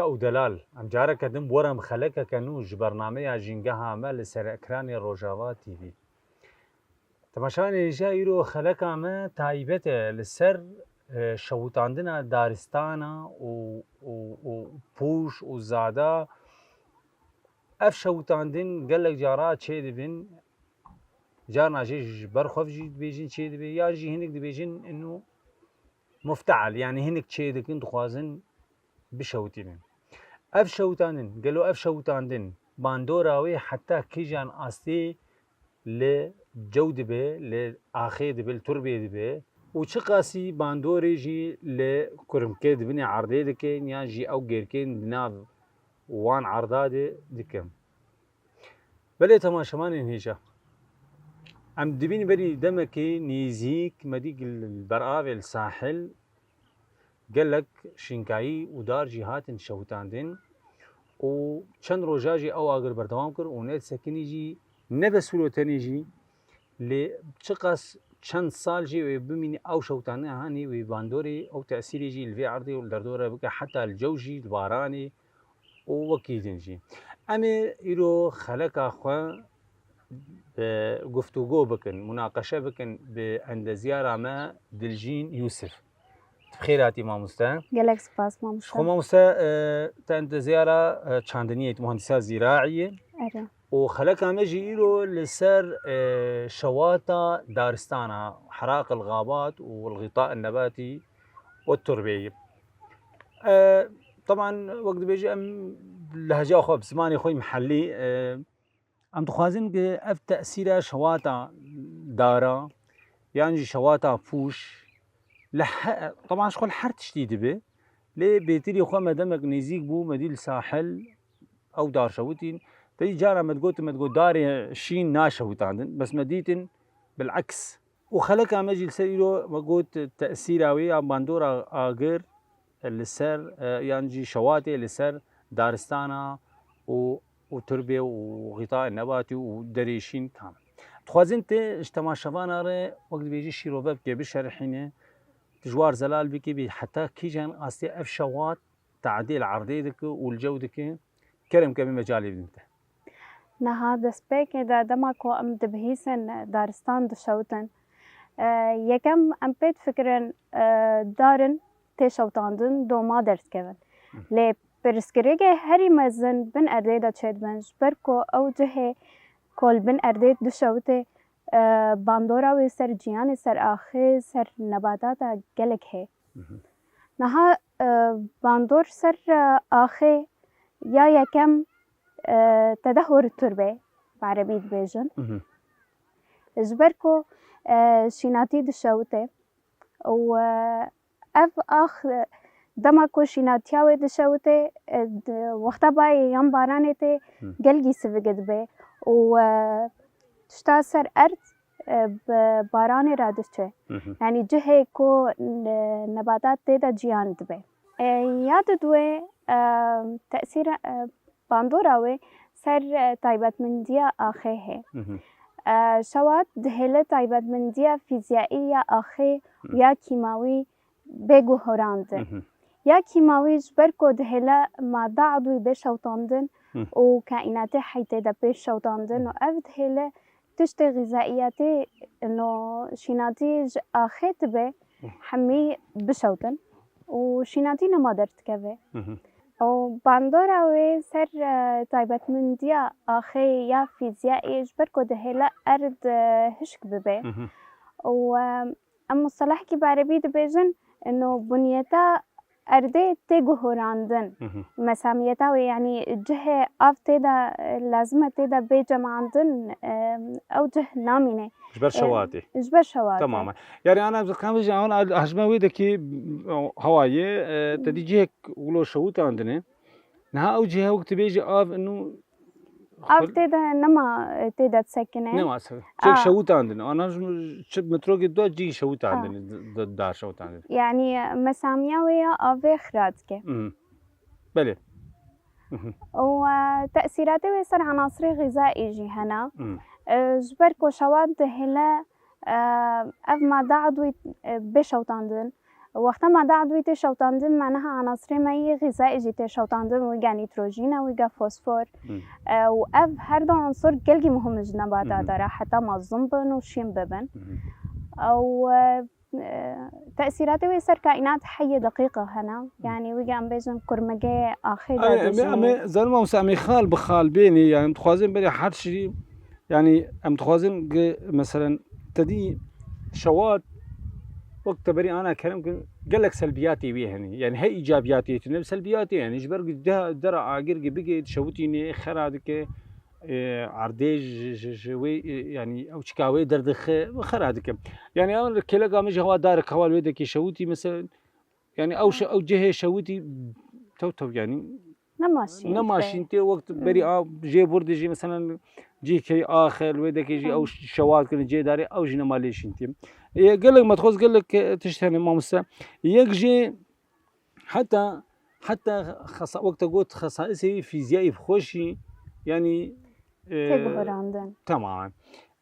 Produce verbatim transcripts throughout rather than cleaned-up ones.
Ew delal, em careke din bi we re em xelekeke nû ji bernameya Jîngeha me li ser ekranê Rojava T V. Temaşevanên hêja, îro xeleka me taybet e li ser, e, şewitandina daristana û, û, û pûş û zada. Ev şewitandin gelek cara çêdibin, carna jî ji ber xwe jî dibêjin çêdibe, yan jî hinek dibêjin inu mufteal, yanî hinek çêdikin, dixwazin bişewitînin. Ev şewitandin, gelo ev şewitandin bandora wê heta kîjan astê li cew dibe, li axê dibe, li turbê dibe û çiqasî bandorê jî li kurmkê di binê erdê dikin yan jî ew gêrkên di nav wan erda de dikin. Belê temaşevanên hêja, em dibînin berî demekê nêzîk me dî li ber avê li sahil gelek şînkayî û dar jî hatin şewitandin û çend roja jî ew agir berdewam kir û nedisekinî jî, ne bes wilo tenê jî, lê çiqas çend sal jî wê bimînî ew şewitandin hanî wê bandorê ew tesîrê jî li vê erdê û li derdora bike heta li cew jî, li baranê û wekî din jî. Em ê îro xeleka xwe bi guftûgo bikin, munaqeşe bikin bi endezyara me Dilcîn Yûsif. Tu bi xêr hatî mamoste. Gelek spas mamoste. Xwe mamoste, e, te endezyara, e, çandiniyê, tu muhendîsa zîraî yê. Erê. Û xeleka me jî îro li ser, e, şewata daristana, heraq el-xabat û el-xîta el-nebatî û turbeyî. E, teban wek dibêjî em lehca xwe, bi zimanê xwe yî mihellî, e, em dixwazin ku ev tesîra şewata dara, yan jî şewata pûş, li he-, teban ji xwe li her tiştî dibe, lê bêtirî xwe me demek nêzîk bû, me dî li sahil ew dar şewitîn. Te dî cara me digot, me digot darê şîn naşewitandin, bes me dîtin bileks. Û xeleka me jî li ser îro me got tesîra wê ya bandora agir li ser, e, yan jî şewatê li ser daristana û, û turbê û xîtayê nebatî û derê şîn kam. Dixwazin tu ji temaşevana re wek dibêjî şîrove bike, bişerihîne, tu ji war zelal bikî bî heta kîjan astê ev şewat tadî li erdê dike û li cew dike. Kerem ke min mecalê bidin te. Niha destpêkê de dema ku em dibihîsin daristan dişewtin, e, yekem em pê difikirin, e, darin tê şewtandin doma derdikevin. Lê pirsgirêkê herî mezin bin erdê de çêdibin, ji ber ku ew cihê ku li bin erdê dişewitê, e, bandora wê ser ciyanê, ser axê, ser nebatata gelek heye. Niha, e, bandor ser, e, axê ya yekem, e, tedehur turbe, bi erebî dibêjin. Ji ber ku, e, şînatî dişewite û, e, ev ax, e, dema ku şînatiya wê dişewite, e, di wexta bayê yan baranê tê gelgî sivige dibe û, e, tişta ser erd, e, bi baranê re diçe. Yanî cihê ku ne-, nebatat tê de ciyan dibe. E, ya diduwê, e, tesîra, e, bandora wê ser, e, taybetmendiya axê heye. E, şewat dihêle taybetmendiya fîziyayî ya axê û ya kîmawî bê guhorandin. Ya kîmawî ji ber ku dihêle mada edwî bê şewtandin û kaînatê hey tê de pê şewtandin û ev dihêle tiştê xîzaiyatê ino şînatî ji axê dibe hemî bişewtin û şînatî nema derdikeve. Û bandora wê ser, e, taybetmendiya axê ya fîziyayê ji ber ku dihêle erd, e, hişk bibe. Û, e, em mustelehekî bi erebî dibêjin, ino bunyeta erdê tê guhorandin. Mesamiyeta wê, yanî cihê av tê de, e, lazim e tê de bê cemandin, e, ew cih namîne. Ji ber E, şewatê. Ji ber şewatê. Temamen. Yani ana zikan vêjî an hejme wê dekî hawayê, e, te dî cihek wilo şewitandine. Niha ew cihê wek tu bêjî av inu Av tê de nema, e, tê de disekine. Nema se. Çek şewitandin. Ana çi metrokê do cî şewitandin, d-, d-, dar şewitandin. Yani mesamiya wê ya avê xira dike. Belê. Û, e, tesîratê wê ser enasirê xîzaî jî hene. E, ji ber ku şewat dihêle, e, ev mada edwî, e, bê şewtandin Wexta made edwî tê şewtandin, me niha anasirê me yê xîzayê jî tê şewtandin, wîga nîtrojîn e, wîga fosfor. Hmm. E, û ev her du unsur gelkî muhim in ji nebata Hmm. de re, heta ma zin bin û şîn bibin. Hmm. Ew, e, e, tesîratê wê ser kaînat heyê deqîqa hene. Hmm. Yanî wîga em bêjin kurmegê axê de Ay, em, dijî. Em ê, zanim Mamoste, em ê xal bi xal bênê, yani dixwazin berê her tiştî, yani em dixwazin ki, meselen, te dî şewat, wek te berî ana kerem ki gelek selbiyatê wê hene. Yani he îcabiyatê tune, selbiyatê yani ji ber ku de-, dera agir ki bigê, şewitînê, xera dike, e, erdê ji, ji, ji wê, e, yani ew çika wê derdixe, xera dike. Yani ew kêleka min ji hewa darek hewa li wê dekê şewitî, mesela, yani ew şe-, ew cihê şewitî tew tew yani Nema şîn tê. Nema şîn tê, wek tu Hmm. berî a jê burdê jî, meselen, cîkey axe, li wê dekê jî ew Hmm. şewat kirin cê darê, ew jî nema lê şîn tê. Ê, gelek metxoz, gelek, e, tişt hene mamoste. Yek jê heta, heta xesa-, wek te got, xesaisê wî fîziyayî bi xwe jî, yanî, e, Tê guherandin. Temamen.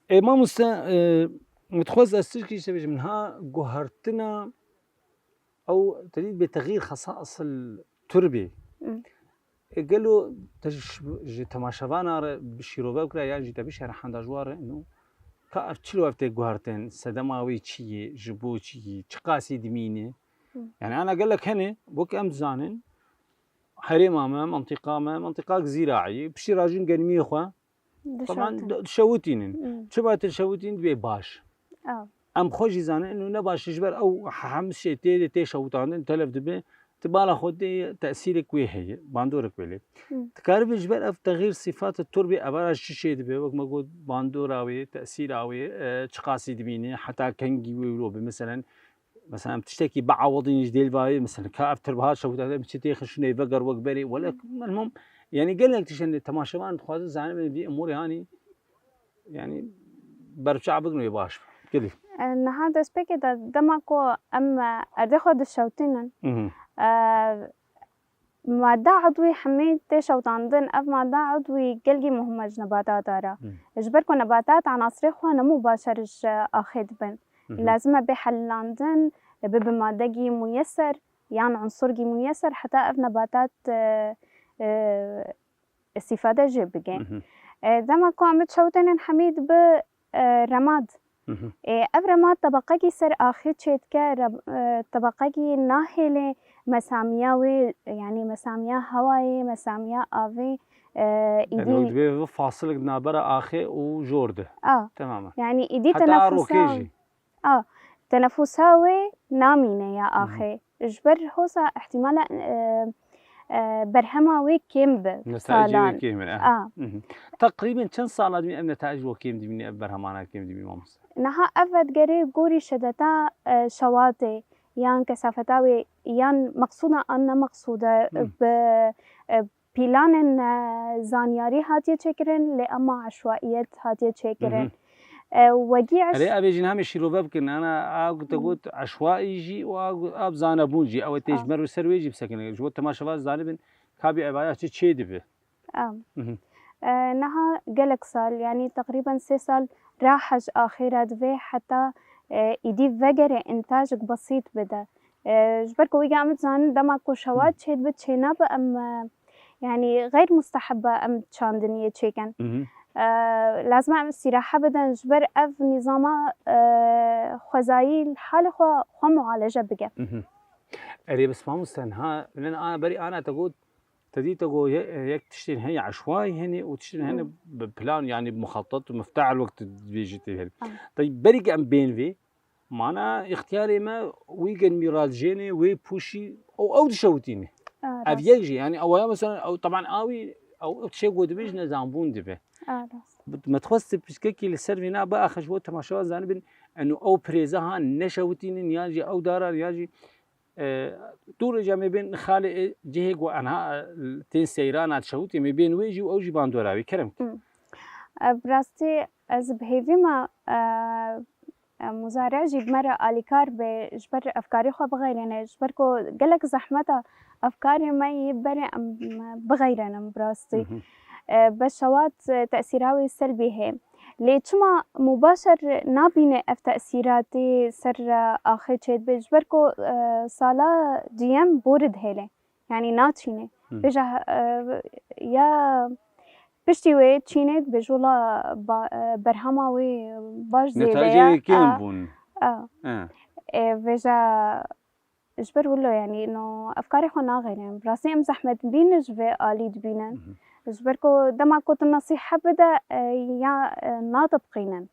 Ê, mamoste, e, metxoz ez tişkî ji te bêjim, niha guhertina ew te dît bê texîr xesais il turbê. Hmm. E, gelo te ji, ji temaşevana re bi şîrove bikira yan jî te bişêre henda ji wan re, ino ka ev çilo ev tê guhertin, sedema wê çi yê, ji bo çi yê, çiqasî dimîne? Hmm. Yani ana gelek hene, wek em dizanin, herêma me, mentiqa me, mentiqak zîraî, piştî rajin genimiyê xwe, Taban Dişewtin. di-, dişewitînin. Hmm. Çima te dişewitîn dibê baş. Ew. Em xwe jî zanin, ino ne baş ji ber ew hemşê tê, tê şewitandin, telef dibe, ti bala xwe tê tesîrek wê heye, bandorek wê lê. Hmm. Dikaribe ji ber ev texîr sîfat turbê evara çi çê dibe, wek me got bandora wê, tesîra wê, e, çiqasî dimîne, heta kengî wê wilo be. Meselen, Mesela em tiştekî biawedîn ji dêl vayê, mesela ka ev tirbiha şewitandin, em çi têxin şûnê veger wek berê, wele Hmm. melhûm, yani gelek tişt hene temaşevan dixwazin zanibin vî umûrê hanî, yani berbiçav bikin wê baş. Gelî. E, niha destpêkê de dema ku em, e, erdê xwe dişewtînin, Mhm. e, Made edwî hemî tê şewtandin. Ev made edwî gelkî muhim e ji nebatata re. Hmm. Ji ber ku nebatat enasirê xwe ne mubaşer ji axê dibin. Mhm. Lazim e bê helilandin, bibe madegî muyeser yan unsurgî muyeser heta ev nebatat, e, e, îstîfade jê bike. Mhm. E, dema ku em dişewtênin hemî dibe, e, remad. Mhm. Ê, ev rema tebeqekî ser axê çêdike, re-, e, tebeqekî nahêlê mesamiya wê, yanî mesamiya hewayê, mesamiya avê, e, Yani îdî wek dibê bi fasilek nabera axê û jor de. A. Temamen. Yanî îdî Heta a tenefûsa rokê jî. A. Tenefûsa wê namîne ya Mhm. axê. Ji ber hosa ihtimala, e, e, berhema wê kêm bi Netayecê wê salan. kêm in, eh. A. Mhm. Teqrîben çend sala dibîn ev netayec wê kêm dibîne, ev berhemana kêm dibîne, mamoste? Niha ev vedigerê gorî şideta, e, şewatê yan kesafeta wê yan meqsûda an ne meqsûde Hmm. bi, e, planên, e, zanyarî hatiye çêkirin, lê ema eşwaiyet hatiye çêkirin. Mhm. E, wegî eş- Erê, ev ê jî niha em ê şîrove bikin. Ana, a ku te Hmm. got eşwaî jî û a ku, a zanebûn jî. Ew ê tê ji Ah. mer û ser wê jî bisekine. Ji bo temaşevan zanibin, ka bî evaya çi çê dibe. Em. Mhm. E, niha gelek sal, yanî teqrîben sê sal rahe ji axê re divê heta, e, îdî vegere întajek besît bide. E, ji ber ku wî em dizanin dema ku şewat Hmm. çêdibe çênabe em, e, yanî xeyr musteheb e em çandiniyê çêkin. Mhm. E, lazim e em îstîrahe bidin ji ber ev nîzama, e, xwezayî li halê xwe, xwe mualeje bike. Mhm. Erê, bes mamoste, niha, ana berî ana te got, Te dî te got ye-, yek tiştên heye eşwayî hene û tiştên hene Hmm. bi plan, yani bi muxetet û mifte'el wek tu dibêjî tê hene. Ah. Te berî em bên vê, mana îxtiyarê me wî genmî radijênê, wê pûşî û ew dişewitîne. Ah, Ev rast. yek jî, yani ew ya mesela, ew teban awî, ew, ew tiştê ku dibêj nezanbûn dibe. Ah, rast. Me dixwest piskekî li ser vêna biaxe ji bo temaşevan zanibin, eno ew pirêze han neşewitînin, yan jî ew daran, yan jî E, dû rêja me bên xalê, e, cihê ku enha, e, tên seyrana dişewitê me bên wê jî û ew jî bandora wê. Kerem. Hmm. E, bi rastî ez bi hêvî me, e, e, muzare jî bi me re alîkar be, ji ber efkarê xwe bixeyrêne, ji ber ku gelek zehmet e efkarê me yê berê em bixeyrênin bi rastî. Mhm. E, be şewat, e, tesîra wê selbî hê. Lê çima mubaşer nabîne ev tesîratê ser, e, axê çêdibe? Ji ber ku, e, sala duyem borî dihêle. Yanî naçîne. Hı. Vêja, e, ya piştî wê çînê dibêje wela ba-, e, berhema wê baş zêde Netayicê ye. Wê kêm A, bûn. A. E. E, vêja ji ber wilo, yanî, no, ev karê xwe naxêne. Rastî em zehmet bînin ji vê alî dibînin. Mhm. Ji ber ku dema ku tu nesîhe bide, e, ya, e, nadibiqînin.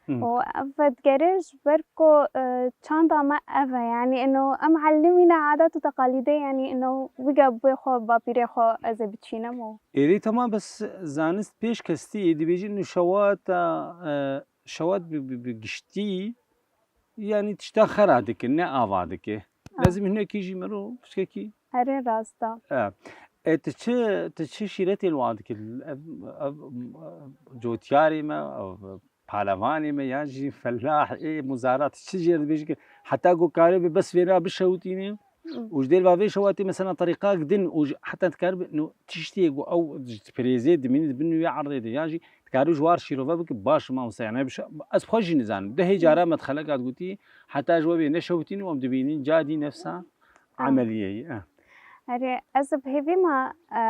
Mhm. Û ev vedigere ji ber ku, e, çanda me ev e. Yanî, ino, em elimîne adet û teqalîdê, yanî, ino, wîga bê xwe, bapîrê xwe ez ê biçînim û Êrî temam, bes zanist pêş kestî dibêjin, ino, şewata, e, şewat bi, bi, bi giştî, yanî tişta xera dike, ne ava dike. Ah. Lazim hinekî jî mero piçkekî. Erê rast e. E, e, tu çi, tu çi şîretê li wan dikî? Ev, ev, ev cotyarê me, ev palevanê me, yan jî felahê muzara, tu çi jê re dibêjî ki heta ku karê bi bes vêna bişewitînî? Hmm. Û ji dêr va vê şewatê mesela terîqak din û ji, heta dikaribe, no, tiştê ku ew ji pirêzê dimînî di bin wê erdê de, yan jî dikarî ji war şîrove bike, baş mamoste, yani, bi şe-, ez xwe jî nizanim. Dehê cara me di xeleka digotî, heta ji we bê neşewitîn û em dibînin, ca dî nefsa Ha. emeliyeyî, eh. Erê, ez bi hêvî me, e,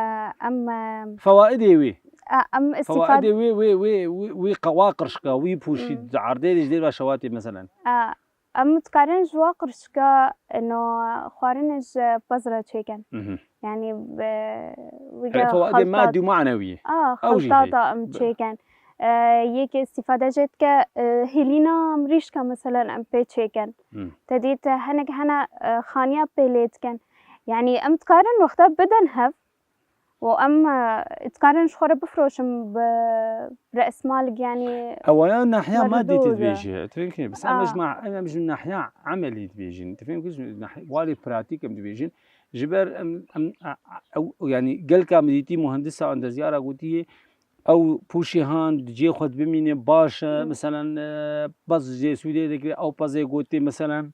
em, e, Fewaidê wê. e, em Fewaidê istifade wê, wê, wê, wê, wê qewa qirşka, wî pûşî Hmm. di erdê de ji dêr ve şewatê, meselen. E, Em dikarin ji wa qirşika, no, xwarinê ji pez re çêkin. Mhm. Yanî, be-, wî Hey, ge fewade xeltat-, madî û manewî. A, Ew jî xeltata heye. em Be- çêkin. E, yek îstîfade jê dike, e, hêlîna mirîşka, meselen, em pê çêkin. Hmm. Te dît, e, hinek hene, e, xaniya pê lê dikin. Yanî, em dikarin wexta bidin hev, û em, e, dikarin ji xwe re bifroşin bi, bi resmal, yanî Ewa ya nahiya madî tu merdû de. dibêjî. Tu fêm kî? Bes em A. ji ma-, em, em ji nahiya emelî dibêjin. Tu fêm kî? Ji nahi-, walê pratîk em dibêjin. Ji ber em, em, a, a, ew, yanî gelka me dîtî muhendisa endezyara gotiye, ew pûşê han di cihê xwe de bimîne baş e. Hı. Meselen, e, pez jê sûdê dikire, ew pezê gotê, meselen,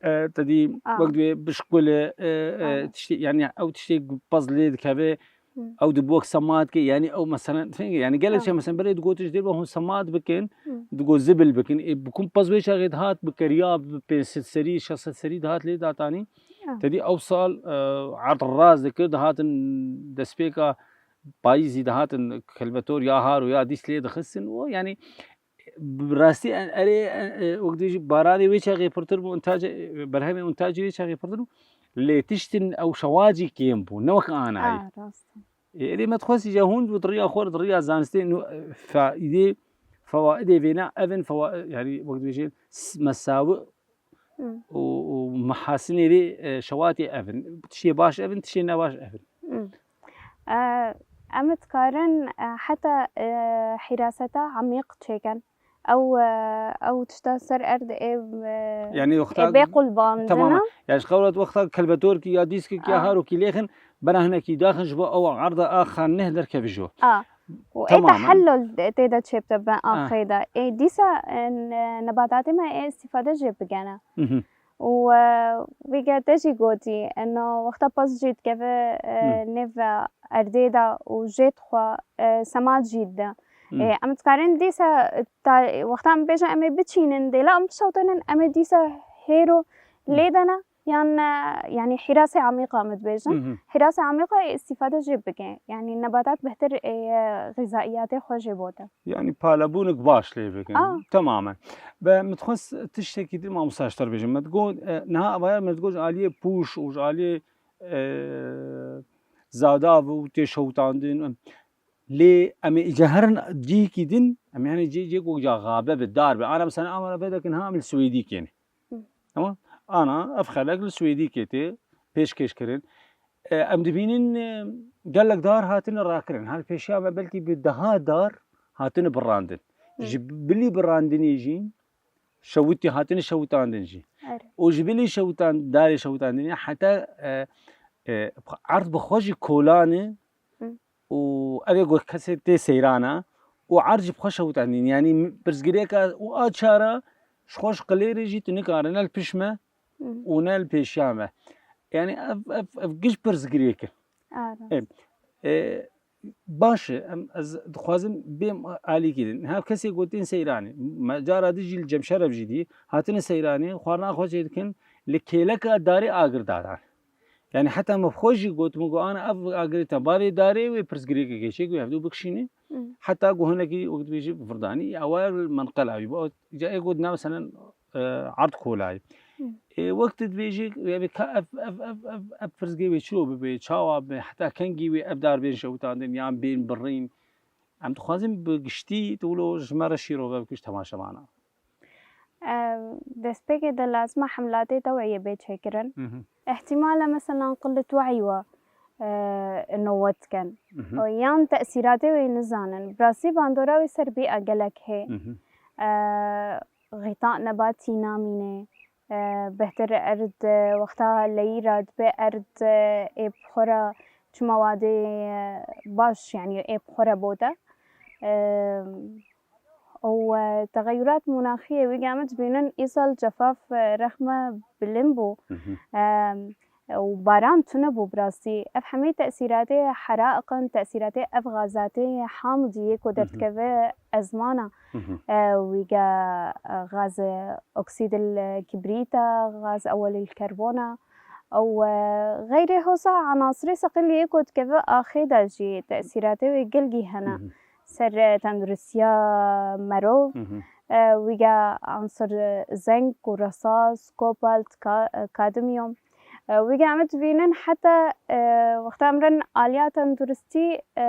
e, te dî A. wek divê bişkule, e, e, Aynen. tiştê, yanî ew tiştê pez lê dikeve, Hı. ew dibe wek sema dike, yanî ew, meselen, fêm, yanî gelek Ha. şey, meselen, berê digotin ji dêr ve hûn sema bikin, Hı. digot zibil bikin. Ê, bikum pez wê çaxê dihat bi keriya, bi pênc sed serî, şeş sed serî dihat lê datanî. Ha. Te dî ew sal, e, erd rast dikir, dihatin destpêka payîzî dihatin kelbetor ya har û ya dîs lê dixistin û, yanî, bi rastî, e, erê, e, e, wek dibêjî, baranê wê çaxê pirtir bû, intacê, e, berhemê intacê wê çaxê pirtir bû. Lê tiştin ew şewacî kêm bû, ne wek anayê. A, rast e. Ê, erê me dixwest îca hûn bi riya xwe, bi riya zanistê, nû, e, faîdê, fewaidê vêna ev in, fewa-, yanî wek dibêjin, s-, mesawi Hı. û, û mehasinê vê, e, şewatê ev in. Tiştê baş ev in, tiştê nebaş ev in. Hı. E, em dikarin, e, heta, e, hîraseta emîq çêkin. Ew, e, ew tişta ser erd ê, e, Yanî wexta ê bê qulbandin. Temamen. Yani ji qewlet wexta kelbetorkî ya dîskekî ya Ha. harokî lêxin, bena hinekî daxin ji bo ew erda a xan neh derkeve jo. A. Û ê Temamen. tehellul tê de çêbte bi Ha. axê de. Ê dîsa, e, ne-, nebatatê me ê îstîfade jê bigene. Mhm. Û, e, vêga te jî gotî, eno wexta pez jî dikeve, e, Hmm. nêv erdê de û jê dixwe, e, semad jî dide. Hmm. E, em dikarin dîsa, e, ta-, wexta em bêjin em ê biçînin, dêla em bişewtinin, em ê dîsa hêro Hmm. lê de ne, yan, e, yanî hîrasê emîqa em dibêjin. Mhm. Hîrasê emîqa ê îstîfade jê bike. Yanî nebatat bêhtir ê, e, xîzaiyatê xwe jê bote. Yanî palebûnik baş lê bikin. A. Temamen. Ve min dixwest tiştekî din mamosta ji te re bêjim. Me digot, e, niha evaya me digot ji aliyê pûş û ji aliyê, e, zadav û tê şewitandin. Lê em ê îca herin cihekî din, em ê herin cihê, cihê ku ca xabe bi, dar bi. Ana mesela, ama vê dekin ha, em li Swêdî kêne. Hı. Tamam? Ana, ev xelek li Swêdî kê tê pêşkêş kirin. E, em dibînin, e, gelek dar hatine rakirin. Her pêşiya me belkî bi deha dar hatine birandin. Hı. Ji bilî birandinê jî şewitî hatine şewitandin jî. Erê. Û ji bilî şewitan-, darê şewitandinê heta, e, e, erd bi xwe jî kolan e. Hı. Û ev ê ku kesê tê seyrana û erd jî bi xwe şewitandin. Yanî pirsgirêka û a çara ji xwe ji qilêrê jî tu nikare ne li pişt me Hı. û ne li pêşiya me. Yanî ev, ev, ev giş pirsgirêk e. Ara. E, e, Baş e, em, ez dixwazim bêm alîkî din. Niha kesê ku tên seyranê, me cara dî jî li Cemşeref jî dî, hatine seyranê, xwarina xwe çê dikin, li kêleka darê agir dadan. Yani heta me xwe jî got, min got, ana ev agirê te bavê darê wê pirsgirêkê keçê ku hevdû bikişînê. Hmm. Heta ku hinekî wek dibêjî virdanî, ewa li menqela wî. Ca ê got, na, meselen, e, erd kolayî. Hmm. Ê, wek tu dibêjî, yani ka ev, ev, ev, ev, ev pirsgê wê çilo bibe, çawa be, heta kengî wê ev dar bên şewitandin, yan bên birîn. Em dixwazin bi giştî tu wilo ji me re şîrove bikî ji temaşevana. Em, destpêkê de lazima hemlatê teweyê bê çêkirin. Mhm. Îhtimal e, meselan, qilet we'yî we, e, nowet dikin. Mhm. Yan tesîratê wê nizanin. Bi rastî bandora wê ser bîya gelek hê. Mhm. E, Xîta nebatî namîne. E, bêhtir erd, e, wexta leyî re dibe erd, e, ê bi xwe re çi mewadê, e, baş, yani ê bi xwe re bote. E, û, e, texeyurat munaxiyê wî ge em dibînin îsal cefaf, e, rexme bilind bû. Mhm. E, û baran tune bû bi rastî. Ev hemî tesîratê heraq in, tesîratê ev gazatê hamû diyê ku Mhm. derdikeve ezmana. Mhm. E, wî ge, e, gaz oksîd el kibrît e, gaz ewel el kerbon e. Ew, e, xeyrê hosa enasirê seqiliyê ku dikeve axê de jî tesîratê wê gelgî hene. Mhm. Ser, e, tenduristiya merov. Mhm. E, wî ge ansir, e, zeng ku resas, kobalt, ka-, e, kadmiyum. E, wî ge em dibînin heta, e, wexta em rin aliya tenduristî, e,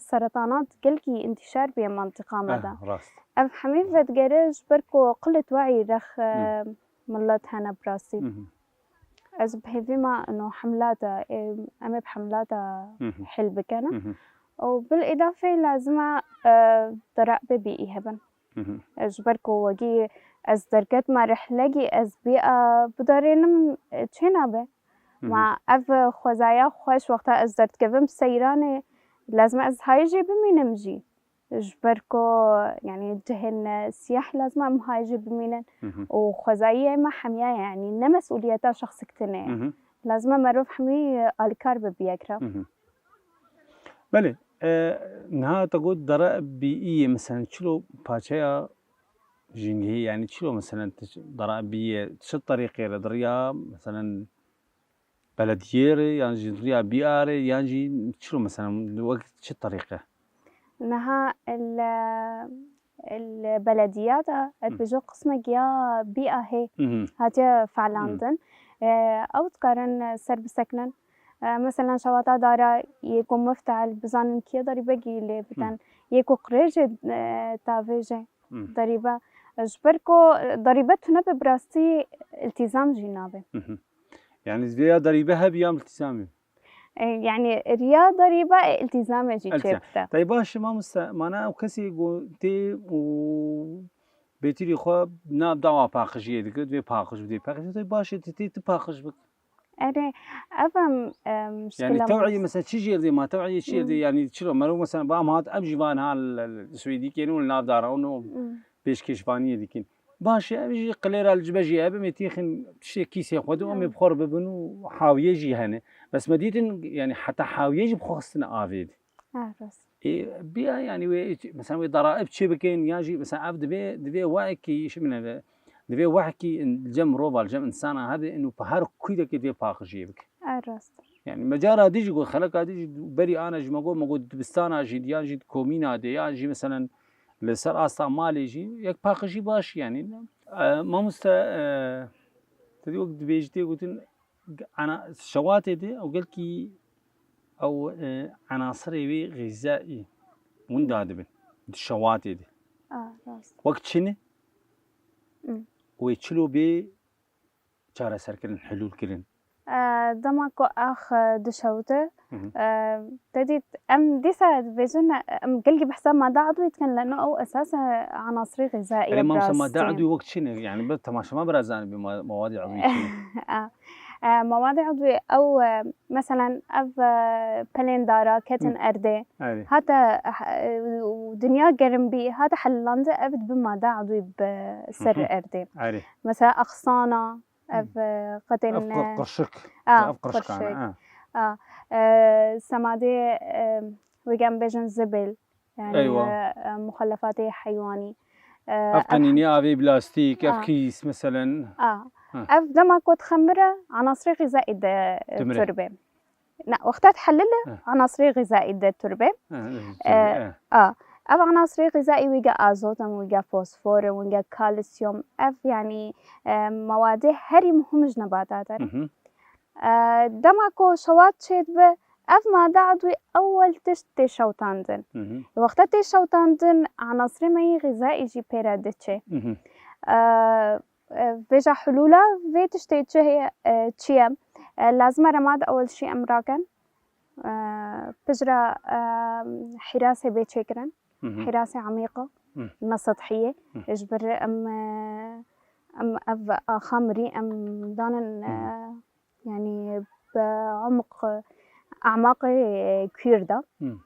seretanat gelkî întîşar bûye mantiqa me de. Eh, rast. Ev hemî vedigere ji ber ku qilet we'yî rex, e, Hmm. millet hene bi rastî. Mhm. Ez bi hêvî me ino hemlata, e, em ê bi hemlata Mhm. hil bikene. Mhm. Û bil îdafê lazim e, e, dera'bê bî hebin. Mhm. Ji ber ku wekî ez derketime rihlegî ez bîya bidarênim, çênabe. Mhm. Ma ev xwezaya xweş wexta ez derdikevim seyranê, lazim e ez hayê jê bimînim jî. Ji ber ku, yani, cihên siyah lazim e em hayê jê bimînin. Mhm. Û xwezayiyê me hemiya ye, yani, ne mesûliyeta şexsik tune ye. Mhm. Lazim e merov hemî alîkar be bi yek re. Mhm. Belê, e, niha te got dara bîî ye, meselen, çilo parçeya jîngehî, yani çilo, meselen, tu dara bîî ye, çi terîqê re diriya, meselen, belediyê re, yan jî diriya bîa re, yan jî çilo, meselen, wek çi terîqe? Niha el, el belediyata, ez Mhm. dibêjim qismek ya bîa hê Mhm. hatiye Mhm. felandin. E, ew dikarin ser bisekinin. E, mesela şewata dara yê ku mifte'il bizanin kiye darîbegî lê bidin. Hmm. Yê ku qirêjê, e, tavêje Hmm. darîbe. Ji ber ku darîbe tune be bi rastî iltîzam jî nabe. Mhm. Yani vêya darîbe hebe ya iltîzamê? E, yani riya darîbe e iltîzamê jî Eltîzam. çêbike. Tayyî baş e mamoste, mana ew kesê ku tê û bêtirî xwe nav dawa paqijiyê dike, divê paqij bidê paqij. Tayyî baş e, tu tê tu paqij bik. Erê, ev em, em, Yani şikila tew'iyê mos- mesela çi jêr dê ma, tew'iyê çi jêr dê, Hmm. yani çi ro, mero mesela ba em hat em jî van ha li, li Swêdî kêrin û li nav dara û no Hmm. pêşkêşvaniyê dikin. Baş e, ev jî qilêra li cibe jî hebe, em ê têxin tiştê kîsê xwe de, em ê Hmm. bi xwe re bibin û hawiyê jî hene. Bes me dîtin, yani heta hawiyê jî bi xwe xistine avê de. Ha, rast. Ê, biya, yani wê, mesela wê daraib çê bikin, yan jî mesela ev divê, divê wekî, şi min eve, divê wekî in-, cem rova, cem insana hebe, inu pe her kuyrekê divê paqijiyê bike. Ha, rast. Yani me cara dî jî got, xeleka dî jî berî ana jî me got, me got dibistana jî, yan jî komîna de, yan jî mesela li ser asta malê jî, yek paqijî baş yani. E, mamoste, e, te dî wek dibêjî tê gotin, ana-, şewatê de ew gelkî ew, e, enasirê wê xîzaî winda dibin di şewatê de. A, rast. Wek çi ne? Hmm. Wê çilo bê çareserkirin, hilûlkirin. E, dema ku ax, e, dişewite, Hı hı. e, te dît, em dîsa dibêjin, em gelkî behsa made edwî dikin, leno ew esas e, enasirê xîzaî Erê ye bi mamoste, made rastî. edwî wek çi ne? Yani bi temaşe me biraz zanibî ma-, mewadi edwî çi ne? A, e, mewadi edwî ew, e, meselen ev, e, pelên dara ketin Hı. erdê. Erê. Hate, e, û dinya gerim bî, hate helilande ev dibe made edwî bi ser Hı hı. erdê. Erê. Mesela axsana, ev, Hmm. e, qetên, Ev qir-, e, qirşik. a, Ev qirşik, qirşik. ha. A, e, semadê, e, wê em bêjin zibil, yani, Eywa. e, e, muxelefatê heywanî. E, Ev ev qenînê avê plastîk, ev Ah. kîs, meselen. Ah. Ha. Ev dema ku dixemire, anasirê xîzaî de, e, Dimire. turbê. Ne, wexta dihilile, Eh. anasirê xîzaî de turbê. Eh, eh, Eh, eh. ah. Ev anasirê xîzaî wî ge azot in, wî ge fosfor in, wî ge kalsiyum. Ev, yani, e, mewadê herî muhim ji nebatat in. Mhm. E, dema ku şewat çêdibe, ev made edwî ewel tişt tê şewtandin. Mhm. Wexta tê şewtandin, anasirê me yê xîzaî jî pê re diçe. Mhm. E, e, vêja hulûla vê tiştê çi heye, e, çi ye? E, lazim e re made ewel şî em rakin. E, pijra, e, hîrasê bê çêkirin. Mhm. Hîrasê emîqa, Mhm. ne sethiyê. Mhm. Ji ber em, e, em ev axa mirî em danin, e, Mhm. yani bi umq, emaqê kûr de. Mhm.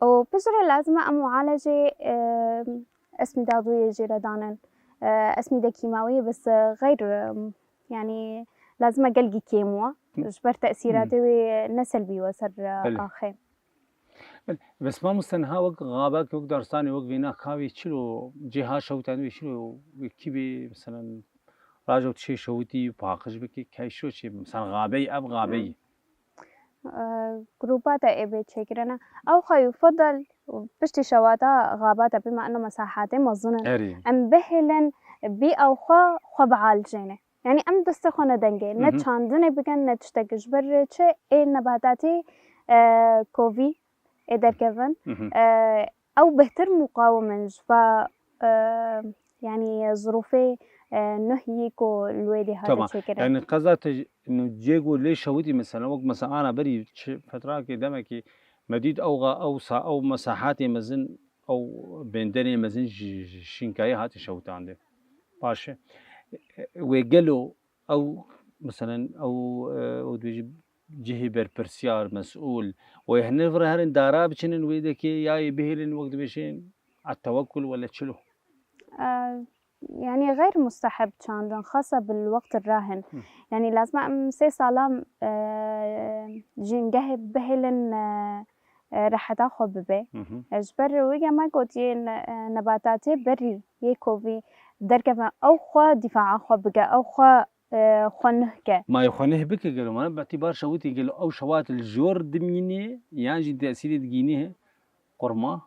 û piştre lazim e em mualejê, e, esmî dadûyê jê re danin. E, esmî de kîmawî bes, e, xeyr, e, yani lazim e gelkî kêm we. Hı. Ji ber tesîratê Hı. wê ne selbî we ser, e, Belê. axê. Belê. Bes mamoste niha wek xabek, wek daristanê, wek vêna kavê çilo cêha şewtan wê çilo wê kî bê, meselen, rajo tişê şewitî paqij bikî, key şo çê, meselen, xabey, ev xabey. Hı. E, grûpa de ê bê çêkirine. Ew xwe yû fidel piştî şewata xabata bî me eno mesahatê mezin in. Erê. Em bihêlin bî ew xwe, xwe bialijêne. Yani em destê xwe ne dengê, ne Mhm. çandinê bikin, ne tiştek ji ber çi ê nebatatî, e, kovî ê derkevin. Mhm. E, ew bêhtir muqawim in ji va, e, yani zirûfê, e, nuh yî ku li wê dêhatê Tamam. çêkirin. Yani qeza te ji-, nu cê ku lê şewitî mesela, wek mesela ana berî çi fetrakê demekî me dît ew xa-, ew sa-, ew mesahatê mezin, ew bênderê mezin ji, ji şînkayê hatî şewitandin. Baş e. Wê gelo ew, meselen, ew, e, ew dibêjî cihê berpirsiyar, mesûl, wê hene vir herin dara biçinin wê dekê, ya yê bihêlin wek dibêjin, at tewekkul wele çilo? E, yani xeyr musteheb çandin, xasa bil wext rahin. Hı. Yani lazim e em sê salam, e, jîngehê bihêlin, e, e, reheta xwe bibe. Hı hı. E, ji ber wê ge me gotiye ne-, e, nebatatê berî yê kovî derkeve ew xwe dîfaa xwe bike, ew xwe, e, xwe nuh ke. Ma yê xwe nuh bike gelo, mane bi îtîbar şewitî gelo ew şewat li jor dimînê yan jî tesîrê digînê qurma?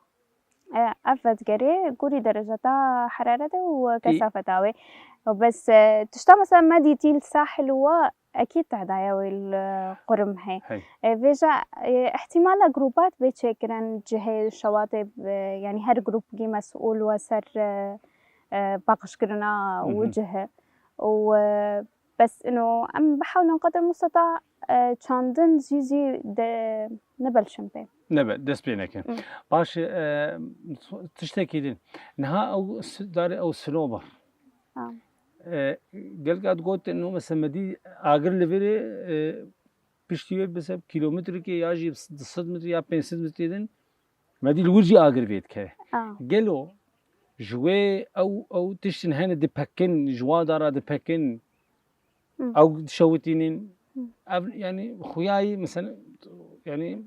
E, ev vedigerê gorî dereceta heraretê û Ê. kesafeta wê. Bes, e, tişta mesela me dîtî li sahil û wa ekîd tehdaya wê li qurim heye. Hey. E, vêja, e, ihtimala grûpat bê çêkirin cihê şewatê, e, yani her grûpkî mesûl we ser, e, e, paqijkirina Mhm. wî cihê. Û, e, bes ino em bihewlin qedir musteta, e, çandin zî zî de nebelşin pê. Nebe, dest pê nekin. Hı. Baş e, tiştekî din. Niha ew s-, darê ew sinoba. Ha. E, gelek hat got, no, mesela, me dî agir li virê, e, piştî wê, mesela, kîlometrekê ya jî du sed metre ya pênc sed metre din, me dî li wir jî agir vê dikeve. Ah. Gelo ji wê ew, ew tiştin hene dipekin, ji wa dara dipekin, Hı. ew dişewitînin. Hı. Ev, yani, xuyayî, mesela, yani,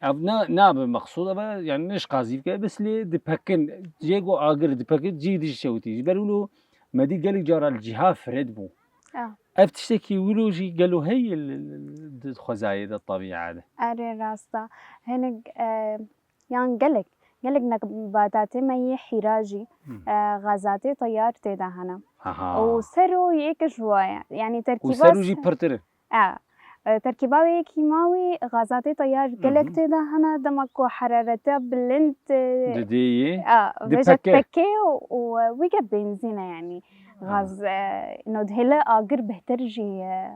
ev na-, nabe mexsûd, ev, yani, ne ji qazî bike, bes lê dipekin, cê ku agir dipekin, cî dişewitî. Ji ber wilo me dî gelek cara li cîha firet bû. Ah. Ev tiştekî wilo jî gelo heye li, li, li, di xwezayê de, tebîa de? Erê, rast e. Hinek, e, yan gelek, gelek nebatatê me yê hîra jî, Hmm. e, xezatê teyar tê de hene. Aha. Û sero yek ji wa ye. Yani Û terkîba sero s-, jî pirtir e. E, e, terkîba wê kîmawî xezatê teyar gelek Mhm. tê de hene, dema ku herarete bilind, e, Didê yê, a, vêja dipeke. dipeke û, û, e, wî ge benzîn e yani. Aha. Gaz, e, no dihêle agir bêhtir jî, e,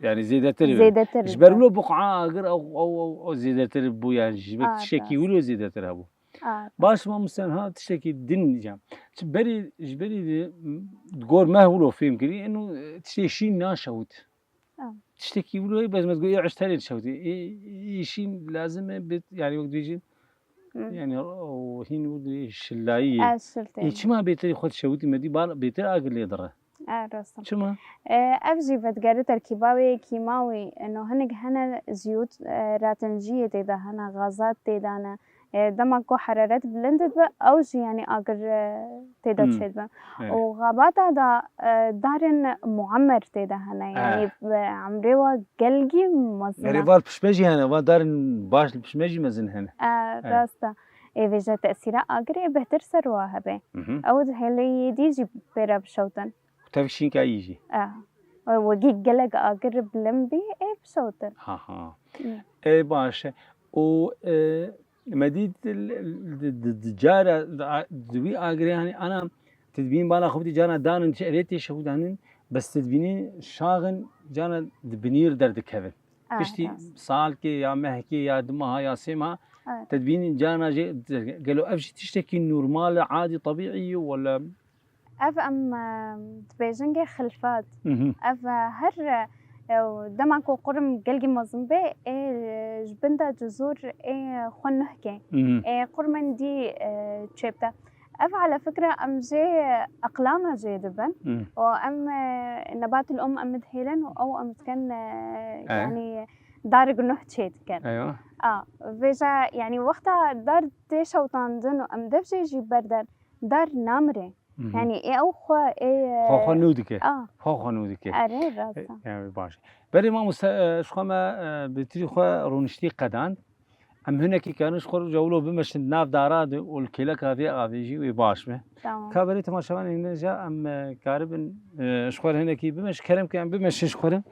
Yani zêdetir e. zêdetir Ji e. ber wilo buqa agir ew, ew, ew, ew zêdetir bû yani ji ber A, tiştekî rast. wilo zêdetir hebû. A, Baş, mamoste, ha tiştekî din diyeceğim. Çi berî, ji berî de, m, gor me wilo fêm kirî, eno, e, tiştê şîn naşewit. A. Tiştekî wilo ye, bes me digot, ê, eşterê dişewitî. Ê, ê, şîn lazim e bit, yani wek dibêjin, Hı. yani o hîn wilo şillayî ye. Ez şil Ê, têm. çima bêtir xwe dişewitî me dî bar, bêtir agir lê dire? E, rast e. Çima? E, ev jî vedigere terkîba wê kîmawî, e, no hinek hene ziyût, e, ratinjiyê tê de hene, gazat tê de ne. E, dema ku heraret bilind dibe, ew jî, yanî, agir, e, tê de Hmm. çêdibe. Evet. Û xabata da, e, darên muammer tê de hene, yanî, Eh. e, emrê wa gelgî mezin e. Erê, va li pişme jî hene, va darên baş li pişme jî mezin hene. E, Evet. rast e. Ê vêje tesîra agirê bêhtir ser wa hebe. Mhm. Ew dihêle yê dî jî pê re bişewtin. Tevşînka yî jî. E, wekî gelek agir bilind bî, ê bişewtin. Ha, ha. Hmm. Ê baş e. Û, e, me dît di, di, di cara, di, di wî agirê, yanî, ana, tu dibînî bala xwe bidî, cara danin, erê tê şewdanin, bes tu dibînî şaxin, cara di binîr derdikevin. Ah, Piştî rast. salkê ya mehkê ya du meha ya sê meha, Evet. tu dibînî cara jê, gelo ev jî tiştekî normal e, adî, tebîî ye wele? Ev em, e, dibêjin gê xilfat. Mhm. Ev, e, her, e, dema ku qurm gelgî mezin bê, ê, ji bin de cizûr ê xwe nuh ke. Mhm. Ê qurmên dî, e, çêbde. Ev ala fikre em jê eqlama jê dibin. Mhm. Û em, e, nebatil um em dihêlin û ew em dikin, e, Eh. yanî darik nuh çê dikin. Eywa. A, vêja, yanî wexta dar tê şewtandin û em dev jê jî berden, dar namire. Mhm. Yanî, ê ew xwe, ê, Xwe xwe nû dike. A. Xwe xwe nû dike. Erê, rast e. E, yani baş. Belê mamoste, e, ji xwe me, e, bi tirî xwe rûniştî qedand. Em hinekî karin ji xwe re wilo bimeşin nav dara de û li kêleka vê avê jî wê baş be. Tamam. Ka belê temaşevanên hêja em, e, karibin, e, ji xwe re hinekî bimeş-, kerem ke em bimeşin ji xwe re.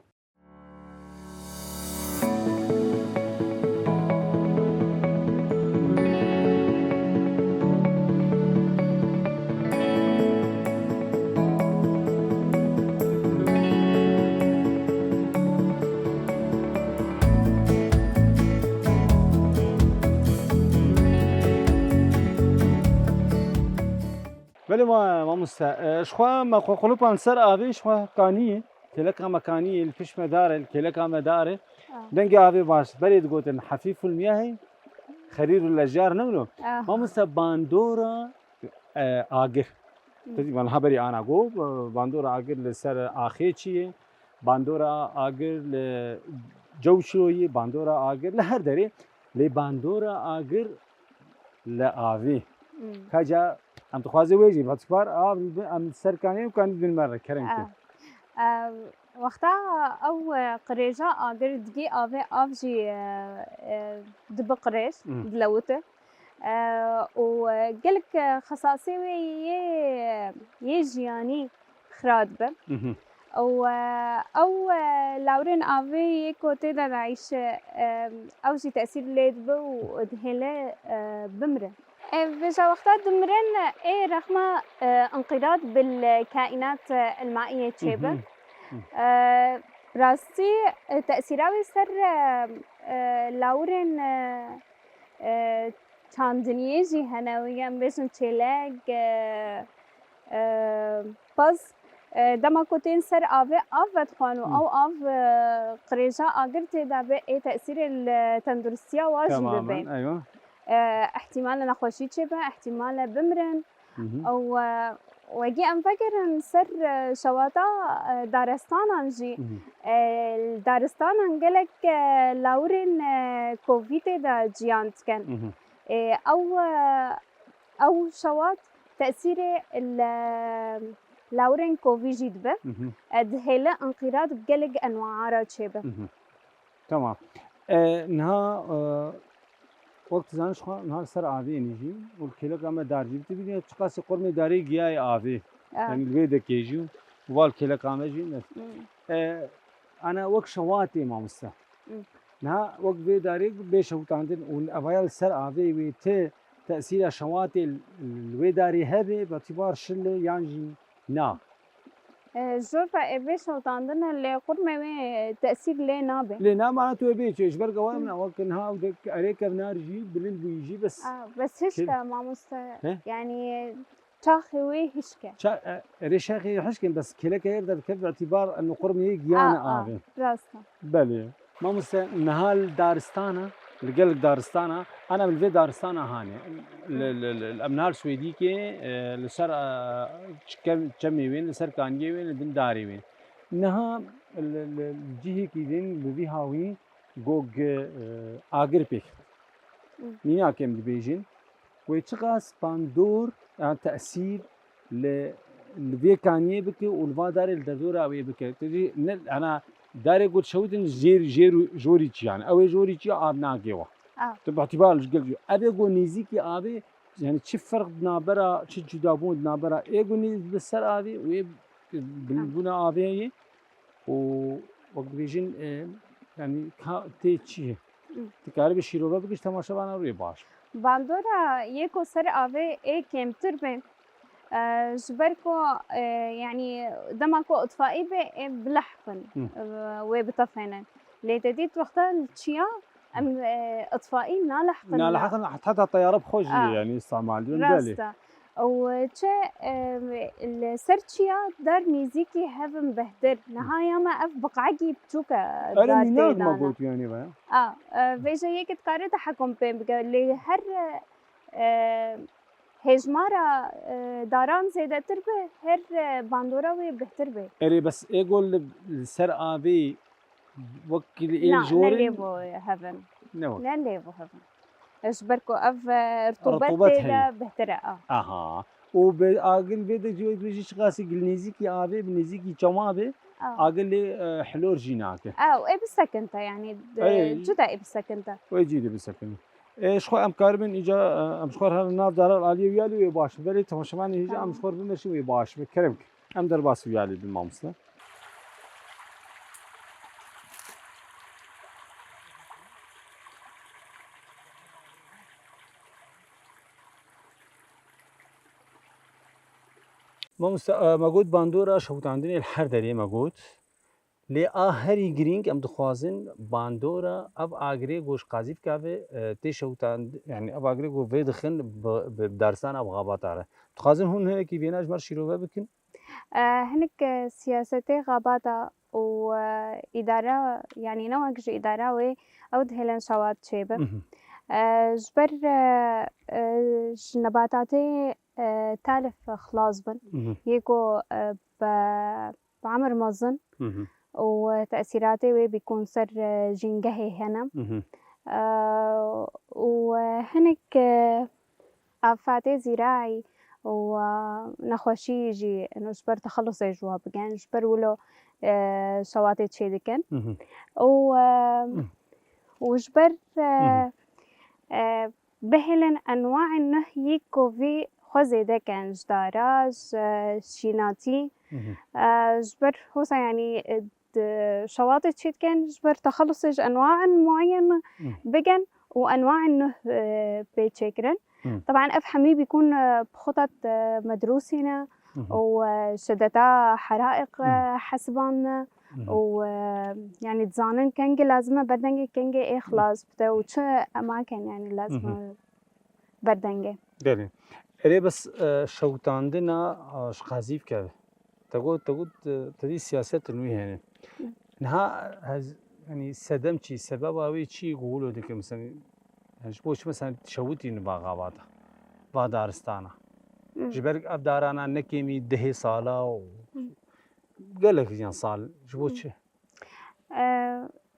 Belê ma-, mamoste, e, ji xwe me xwe qulupan ser avê, ji xwe kaniyê. Kêleka me kaniyê, li pişt me dar e, li kêleka me dar e. Ah. Dengê avê baş. Berê digotin, "Hefîful miyahê, xerîrul eşcar", ne wilo? Ah. Mamoste, bandora, e, agir. Hmm. Te dî, van haberî ana got, e, bandora agir li ser axê çi ye, bandora agir li Cewşoyê, bandora agir li her derê. Lê bandora agir li avê. Hmm. Ka ca em dixwazê wê jî, vatîpar av, em ser kanê û kanî bin me re, kerem ke. Ah. Ev, wexta ew, e, qirêja agir digê avê, av jî, e, e, dibi qirêj, Mhm. dilewite. E, û, e, gelek, e, xesasê wê yê, yê jiyanî xira dibe. Mhm. Û, e, ew, e, lawirên avê yê ku tê de dayîşe, e, ew jî tesîr lê dibe û dihêle, e, bimre. E, vêja wexta dimirin, ê rexma, e, inqîrad bil kaînat, e, elmaîye çêbe. Mhm. E, rastî, e, tesîra wê ser, e, e, lawirên, e, e, çandiniyê jî hene, wê em bêjin çêlek, e, e, pez, e, dema ku tên ser avê, av vedixwan û Hı. ew av, e, qirêja agir tê de be, ê tesîrê li tenduristiya wa jî Temamen, bibe. eywa. E, ihtimale nexweşî çêbe, ihtimale bimrin. Hı hı. Ew, e, wekî em vegerin ser, e, şewata, e, darestanan jî. Hı hı. E, li daristanan gelek, e, lawirên, e, kovîdê de ciyan dikin. Hı hı. E, ew, e, ew şewat tesîrê li lawirên kovî jî dibe. Hı hı. E, dihêle inqîrad bi gelek enwaa re çêbe. Hı hı. Tamam. E, niha, e, wek tu zanî, ji xwe niha li ser avê nîjî û li kêleka me dar jî. Tu bînî çiqasî qurmê darê giyayê avê. Ah. Yanî li wê dekê jî û val kêleka me jî ne. Hmm. E, ana wek şewatê mamoste. Hmm. Niha wek vê darê bê şewitandin û evaya li ser avê wê ti tesîra şewatê li wê darê hebe, betîbar şile yan jî na? E, jor ve ê bê şewitandin e, lê qurmê wê tesîr lê nabe. Lê na mana tu ê bê çê, ji ber gava Hı. min wek niha ew de erê kevnar jî bilind bûyî jî bes. A, bes hişt Kê- e, mamoste. He? Yanî çaxê wê hişk e. Ça-, e, erê şaxê hişk in, bes kêleke yer de dikeve îtîbar em qurmê yê giyane A, a, avê. rast e. Belê. Mamoste, niha li daristana, Li gelek daristana, ana li vê daristana hanê. Li, li, li, em nihar Swêdîkê, e, li ser, e, çem-, çemê wên, li ser kaniyê wên, li bin darê wên. Niha li, li cihekî din bi vî hawî gog, e, agir pêk. Hı. Mînak em dibêjin. Wê çiqas bandor, yan tesîr li, li vê kaniyê bike û li va darê li derdora wê bike. Tu jî ne, ana darê ku dişewitin jêr, jêr û jorî çi yani. Ew ê jorî çi av nake wa. Ah. Tu bi îtibar ji gel jî. Ev ê ku nêzîkî avê, yani çi ferq di navbera, çi cudabûn di navbera ê ku nêz bi ser avê û ê bilindbûna avê heye û wek dibêjin, e, yani ka tê çi ye? Hı. Dikarî bi şîrove bikî ji temaşevana rûyê baş. Bandora yê ku ser avê ê kêmtir be, e, ji ber ku, e, yanî dema ku itfaî be, ê bileh bin, Hı. e, wê bitefênin. Lê te dît wexta li çiya em, e, itfaî nalehiqin. Nalehiqin, heta teyare bi xwe jî, A. yani îstimal dibin, belê. Rast e. Û çi, e, li ser çiya dar nêzîkî hev in bihtir. Niha ya me ev biqegî biçûk e, Erê dar mînak tê me dana. Got yani be. A, e, vêje yekê dikare tehekum pê bike. Lê her, e, hêjmara, e, daran zêdetir be, her, e, bandora wê bihtir be. Erê bes ê gol li, li ser avê wek li ê Na, ne jorên lê bo hev in. Ne wek. Ne lê bo hev in. Ji ber ku ev, e, rutubet Rutubet tê de heye. Bihtir e, a. Aha. Û bi agir vê de cihê dibêjî çiqasî gil nêzîkî avê, bi nêzîkî çema be, A. agir lê, e, hilor jî nake. Ew ê bisekinte, yanî, e, Ey. Cuda ê bisekinte. Wê cî de bisekinte. E, ji xwe em karibin îca, e, em ji xwe re nav dara aliyê wî alî wê baş be. Belê temaşevanê hêja em Tamam. ji xwe re bimeşin wê baş be. Kerem ke. Em derbasî wî alî bin mamoste. Mamoste, e, me got bandora şewitandinê li her derê me got. Lê a herî girîng em dixwazin bandora ev agirê ku ji qazîfka ve, e, tê şewitand-, yani ev agirê ku vê dixin bi, bi daristana bi xabata re. Dixwazin hûn hinekî vêna ji me re şîrove bikin? E, hinek, e, siyasetê xabata û, e, îdara, yanî ne wek ji îdara wê ew dihêlin şewat çêbe. Mhm. E, ji ber, e, e, ji nebatatê, e, talif xilas bin. Mhm. Yê ku, e, bi, bi emir mezin Mhm. û tesîratê wê bîkûn ser, e, jîngehê hene. Mhm. E, û, e, hinek, e, Afatê zîraî û, e, nexweşî jî ino ji ber texelusê ji wa bikin, ji ber wilo, e, şewatê çêdikin. Mhm. Û, e, Mhm. û ji ber, e, Mhm. e, bihêlin enwaên nuh yî ku vî xwe zêde kin, ji dara, ji, e, şînatî, Mhm. e, ji ber hosa yanî, e, di şewatê çêdikin, ji ber texelusê ji enwaên mueyen Hı. Bikin û enwaên nuh, e, pê çêkirin. Hı. Teban ev hemî bîkûn, e, bi xutat, e, medrûsî ne Hı hı. Û, e, şideta heraiq, Hı. E, hesibandine Hı hı. Û, e, yanî dizanin kengê lazim e berdengê kengê ê Hı. Xilas bide û çi emaken yanî lazim Hı hı. E berdengê. Belê. Erê bes, e, şewitandina, e, ji qazîfke. Te got, te got, e, te dî siyaset nû hene. Hı. Niha ez, yanî sedem çi, sebeba wê çi ku wilo dike, mesela, yani ji bo çi mesela şewitîn va xabata, va daristana? Hı. Ji ber ev darana ne kêmî dehê sala û Hı. Gelek yan sal, ji bo Hı. Çi? E,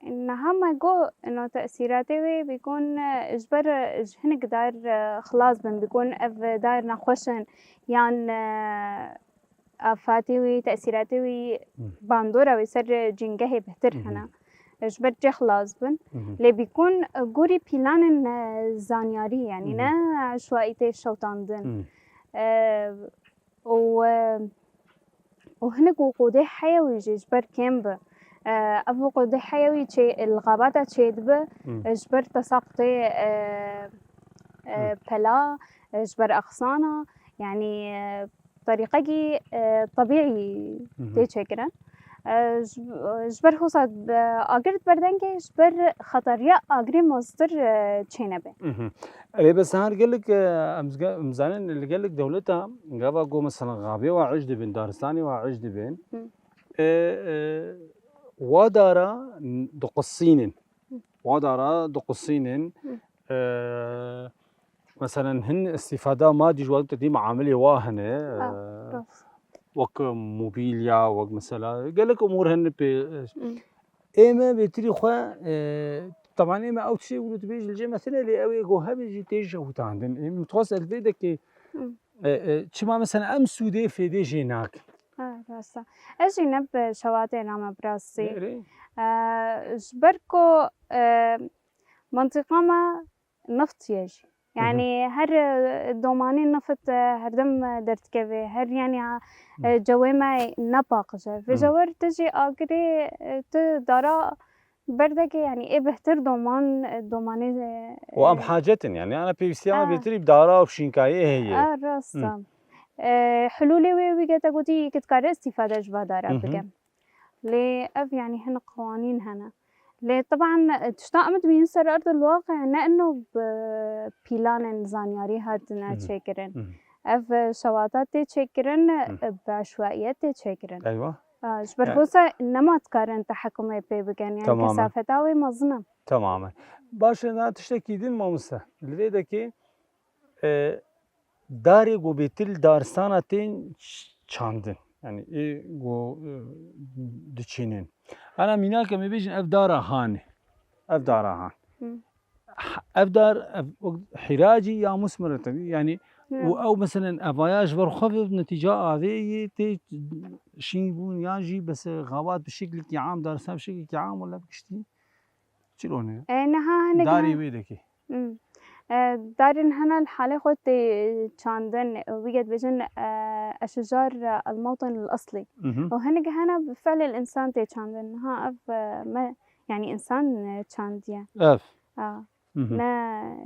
niha me got, ino tesîratê wê bîkûn, e, ji ber, e, ji hinek dar, e, xilas bin, bîkûn ev dar nexweş in, yan, e, afatê wî, tesîratê wî, Hı. Bandora wê ser, e, cîngehê bihtir Hı hı. Hene. E, ji ber çi xilas bin. Hı hı. Lê bîkûn, e, gorî pîlanên, e, zanyarî, yanî Hı hı. Ne eşwaî tê şewtandin. Hı. E, û, e, û hinek wiqûdê heye wî jî ji ber kêm bi. E, ev wiqûdê heye wî çê, li xabata çêdibe, Hmm. E, ji ber tesaqtê, e, e, Hmm. Pela, e, ji ber exsana, yanî, e, terîqekî, e, tebîî Hmm. Tê çêkirin. E, ji, ji ber hosa, e, agir berdengê, ji ber xeteriya agirê meztir, e, çênebe. Mhm. Erê, bes her gelek, e, em zge-, em zanin li gelek dewleta, gava ku mesela xabê wa ij dibin, daristanê wa ij dibin, Hı. e, e, wa dara n-, diqisînin. Hı. Wa dara diqusînin. Hı. E, meselen hin îstîfada madî ji wan te dî muamilê wa hene. Ha, e, rast. Wek mobilya, wek mesela gelek umûr hene pê, e, Hı. Ê me bêtirî xwe, e, teban ê me ew tiştê wilo dibêj li cem me tine lê ew ê go hebê jî tê jewitandin. Ê min dixwest ez li vê dekê, Hı. e, e, çima mesela em sûdê fêdê jê nakin. Ha, rast e. Ez jî ne bi şewatê name bi rastî. Erê. E, ji ber ku, e, mentiqa me nift ye jî. Hı hı. Yani her, e, domanî nift, e, her dem, e, derdikeve. Her yani, ha, Hı. e, cewê me nepaqij e. Vê Hı. jewer tu jî agirê, e, tu dara berdekê, yani ê bihtir doman, e, domanê, e, Û em hacet in yani. Ana pêwîstiya me Ha. bêtirî bi dara û şînkayê heye. A, rast Hı. e. E, hulûlê wê wî ke te gotî, yekî dikare îstîfade ji va dara Hı hı. bike. Lê ev, yanî, hin qewanîn hene. Lê, teban, tişta em dibînin ser erdil waqe, ne ino bi pîlanên zanyarî hatine Hı hı. çêkirin. Hı hı. Ev, e, şewata tê çêkirin, Hı. e, bi eşwaiyet tê çêkirin. Eywa. A, ji ber Yani hosa nema dikarin tehekumê pê bikin, yani Tamamen. kesafeta wê mezin e. Tamamen. Baş e, na tiştekî din mamoste. Li vê dekê, e, darê ku bêtir li daristana tên ç-, çandin. Yani ê ku, e, diçînin. Ana mînak em ê bêjin ev dara hanê. Ev dara han. Hı. H-, ev dar, ev, o hîracî ya musmir e tabii. Yani Hı. û ew meselen evaya ji ber xwe bi netîca avê yê tê şîn bûn ya jî bes xebat bi şeklekî am, daristan bi şeklekî am wala bi giştî çilo ne. E, niha hinek Darê niha wê dekê. Hmm. E, darên hene li halê xwe tê çandin, wî ye dibêjin, e, eşijar el-mewtin el-eslî. Mhm. Û hinek hene bi fi'lê l-însan tê çandin. Niha ev, e, me, yani însan, e, çandiye. Ev. A. Mhm. Ne,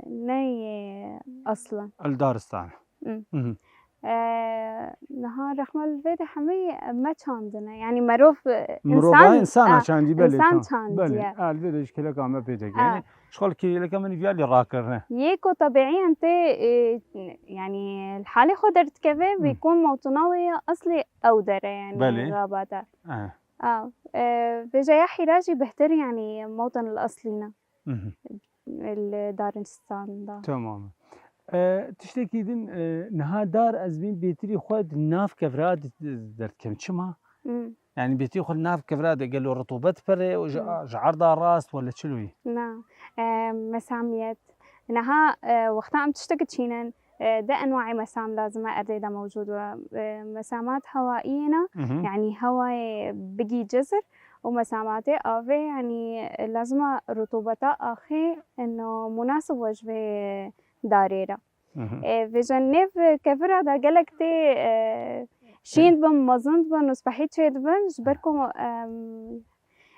ne yê eslan. El daristan. Hmm. Mhm. E, niha rexma li vê de hemî me çandine. Yani merov, e, Mirova însan, insana a, çandî, belê, însan tamam. Çandiye. Belê. A, li vê de ji kêleka me pê teke. A. Yani, ji xwe li kêleka min viya lê rakirine. Yê ku tebiiyen tê, e, yani, li halê xwe derdikeve, Hı. bê ku mewtina wê ya eslê ew dere, yani, Belê. Rabata. A. A, e, vêjeya hîra jî bihtir, yani, mewtin li eslî ne. Mhm. Li daristan de. Tamam. E, tiştekî din, e, niha dar ez bîn bêtirî xwe di nav kevra di, di, derdikim. Çima? Hmm. Yani bêtirî xwe li nav kevra de gelo ritobet pere û ji, Hmm. ji erda rast wala çiloyî? Na. E, mesamiyet. Niha, e, wexta em tiştek çînin, e, de enwaê mesam lazim e erdê de mewcûd be. E, mesamat hewaiyê ne, Mhm. yani hewayê bigî cizir û mesamatê avê, yani lazim e rutubeta axê ino munasib we ji vê darê re. Mhm. E, vêje nêv kevira de gelek tê, e, şîn dibin, mezin dibin û spehî çêdibin, ji ber ku, em,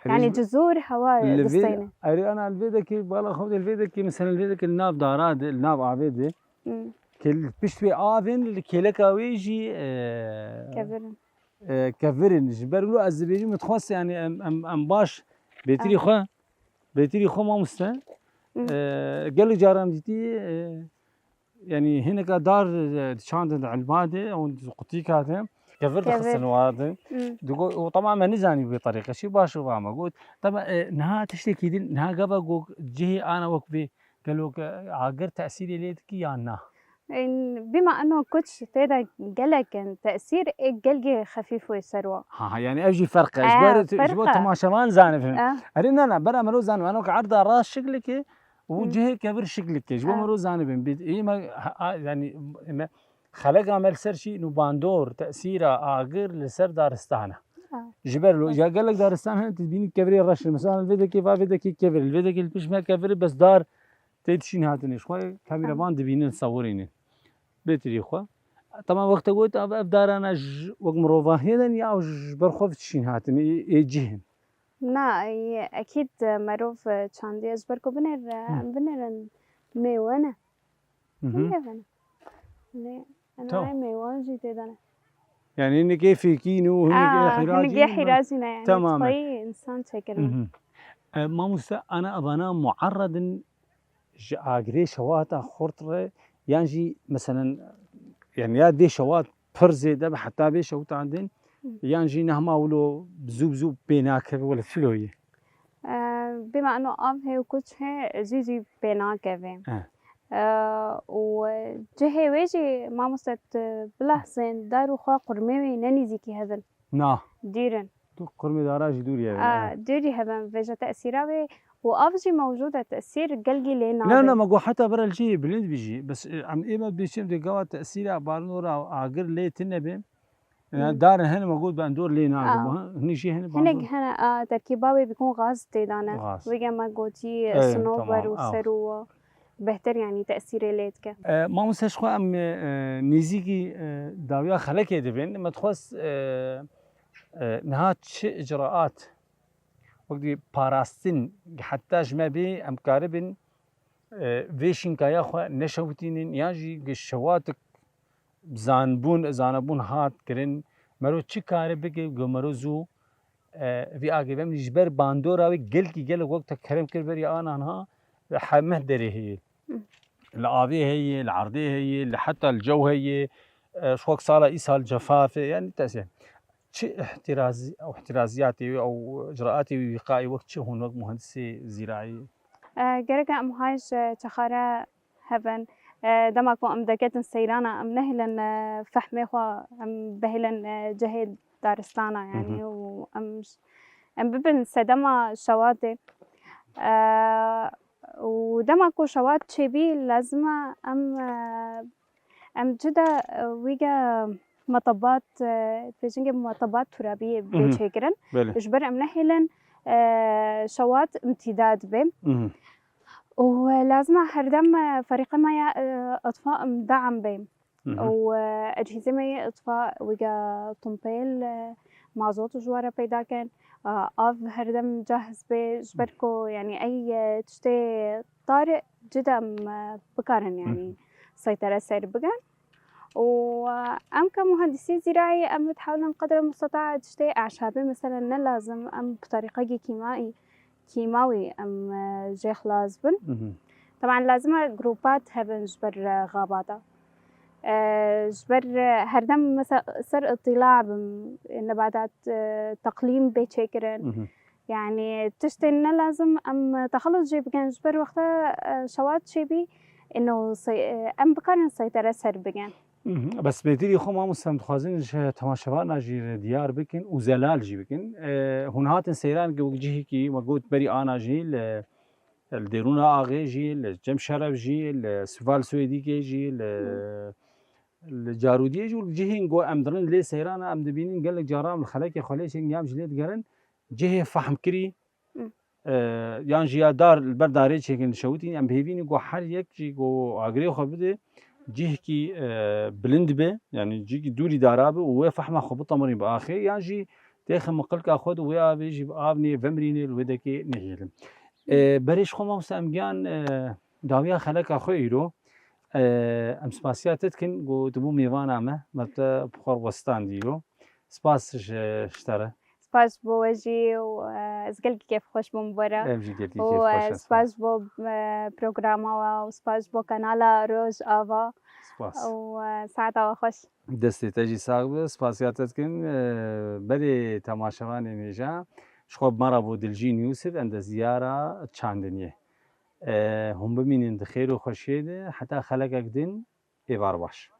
Erê Yani ji cizûr hewa li vê, disteyne. Erê ana li vê dekê, bala xwe de li vê dekê, mesela li vê dekê li nav dara de, li nav avê de, Hmm. kê-, pişt wê avên li kêleka wê jî, e, Kevirin. e, kevirin. Ji ber wilo ez dibêjim, min dixwest yani em, em, em baş bêtirî Ah. xwe, bêtirî xwe mamoste. Hmm. E, gelek caran dîtî, e, Yani hineka dar, e, çandin di ilma de, ew qutîka de, kevir Kevir. dixistin wa de. Hmm. Digo, û temamen nizanî bi tariqe çi baş û va me got. Tema, e, niha tiştekî din, niha gava go cihê ana wek vê gelo ke agir tesîrê lê dikî yan na? E, bîma eno kuç tê de gelek in tesîr, ê gelgê xefîf wê ser wa. Ha, ha, yani ev jî ferq e. E, Ji ber, ji bo ferq e. temaşevan zanibin. E. Erê na, na, bera mero zanibin. Eno ke erda rast şiklike, û Hı. cihê kevir şiklike. Ji bo Ha. mero zanibin. Bî, ê me, ha, ha, yani, me, xeleka me li ser şî nû bandor, tesîra agir li ser daristan e. Ha. Ji ber lo, Ha. ya gelek daristan hene, tu dibînî kevirê reş in. Mesela, vê dekê va, vê dekê kevir, vê dekê li pişt me kevir, bes dar tê dişîn hatine. Ji xwe kameraman Ha. dibînin, sewirînin. Bêtirî xwe. Tamam, wexta got, ev, ev darana ji, wek mirovahiyê de ya ji ber xwe dişîn hatine, ê, ê cih in. Na, ê, ekîd, e, merov, e, çandiye ji ber ku binêr, e, Hı. em binêrin mêwe ne. Hı hı. Mêwe ne. Lê, Tamam. enayê mêwan jî tê de ne. Yani hinek ê fêkî ne û hinek ê Aa, hîracî hinek ê ne. hîracî ne yani. Tamam. Xweyî însan çêkirin. Hı hı. E, mamoste, ana evana muerredin ji agirê şewata xurt re, yan jî meselen, yani ya dê şewat pir zêde be heta bê şewitandin, Hı. yan jî nehma wilo zû bi zû pê nakeve wele çilo ye? E, bîma eno av hê û kuç hê zû zû pê nakeve. Eh. E, û cihê wê jî mamoste tu bilehzên dar û xwe qurmê wê ne nîzîkî hebin. Na. Dûr in. Tu qurmê dara jî dûrî hebin. A, dûrî hebin vêje tesîra wê û av jî mewcûd e tesîr gelgî lê Ne nabe. ne me got heta bera li cihê bilind bî jî. Bes e, em ê me bêçim de gava tesîra barnora agir lê tine be. Yani Hmm. Darin hene me got ben dor lê Aa. nabe. Hini jî hene Hinek bandor. Hene a, terkîba wê bikun gaz tê dane. Gaz. Wê me gotî Ey, sinover tamam, û ah. Ser û behtir yani tesîrê lê dike. E, Mamoste ji xwe em e, nêzîkî e, dawiya xelekê dibin. Me dixwest e, e, niha çi icraat wekî parastin heta ji me bê em karibin e, vê şînkaya xwe neşewitînin yan jî gi şewatik zanbûn, zanebûn hat kirin. Mero çi kare bike ku mero zû e, vî agê bem ji ber bandora wê gelkî gelek wek te kerem kir berî anan ha hemeh derê heye. Hı. Li avê heye, li erdê heye, li heta li cew heye. E, ji wek sala îsal cefafê, yani tesê. Çi ihtiraz, ew ihtiraziyatê wî, ew icraatê wî wîqayê wek çi hûn wek muhendisê zîraî? E, gerek em hay ji çexare hebin. E, dema ku em derketin seyrana, em nehêlin e, fehmê xwe, em bihêlin e, cihê daristana, yani, Mhm. û em j- em bibin sedema şewatê. E, û dema ku şewat çêbî, lazim e em e, em cida e, wîge metabat, e, pêşingê metabat turabiyê bê Mhm. çêkirin. Belê. Ji ber em nehêlin e, şewat imtîdad be. Mhm. û lazim e herdem e, ferîqê me ya e, itfa em deam bê. Mhm. û e, ecihîzê me yê itfa wîga tumpêl, e, mazot ji we re peyda kin. E, av herdem cahiz bê, ji ber ku, yani, ey e, tiştê tar cida em e, bikarin, yani, Mhm. seytere ser bikin. û e, em ke muhendisî zîrayî em dihewlin qedre musteta tiştê eşabê, mesela, ne lazim em bi terîqekî kîmayî, kîmawî em e, jê xilas bin. Mhm. Taban lazim e grupat hebin ji ber e, xabata. E, ji ber e, herdem mesela ser îtîla bim, nebatat e, teqlîm bê çêkirin. Mhm. Yani tiştên ne lazim em texelus jê bikin ji ber wexta e, şewat çêbî, ino sey- e, em bikarin seytere ser bikin. Mhm. Bes mêtirî xwe mamoste em dixwazin ji temaşevana jî re diyar bikin û zelal jî bikin. E, hûn hatin seyran ki wek cihekî me got berî ana jî li, li Dêrûna Axê jî, li Cem Şeref jî, li Sival Swêdîkê jî, li, li Carûdiyê jî û li cihên ku em dirin lê seyrana em dibînin gelek caran li xelekê xwe lê çêkin yan jî lê digerin cihê fehmkirî Hı. e, yan jî ya dar li ber darê çêkin dişewitîn, em bi hêvî ne ku her yek jî ku agirê xwe bide cihekî e, bilind be, yani cihekî dûrî dara be û wê fehma xwe bitemirîn bi axê, yan jî têxin miqilka xwe de wê avê jî bi av nê vemirînê li wê dekê nehêlin. E, berê ji xwe mamoste em giyan e, dawiya xeleka xwe îro. E, em spasiya te dikin ku tu bû mêvana me, me te bi xwe westandî îro. Spas ji, ji te re. Spas ji bo we jî û e, ez gelkî kêfxweş bûm bi we re. Em jî gelkî û e, kêfxweş in. Spas ji bo e, programa we û spas ji bo kanala Rojava. Spas. Û e, saeta we xweş. Destê te jî sax be. Spasiya te dikin. E, berê temaşevanên hêja. Ji xwe bi me re bû Dilcîn Yûsif, endeziyara çandiniyê. E, hûn bimînin di xêr û xweşiyê de. Heta xelekek din, êvar baş.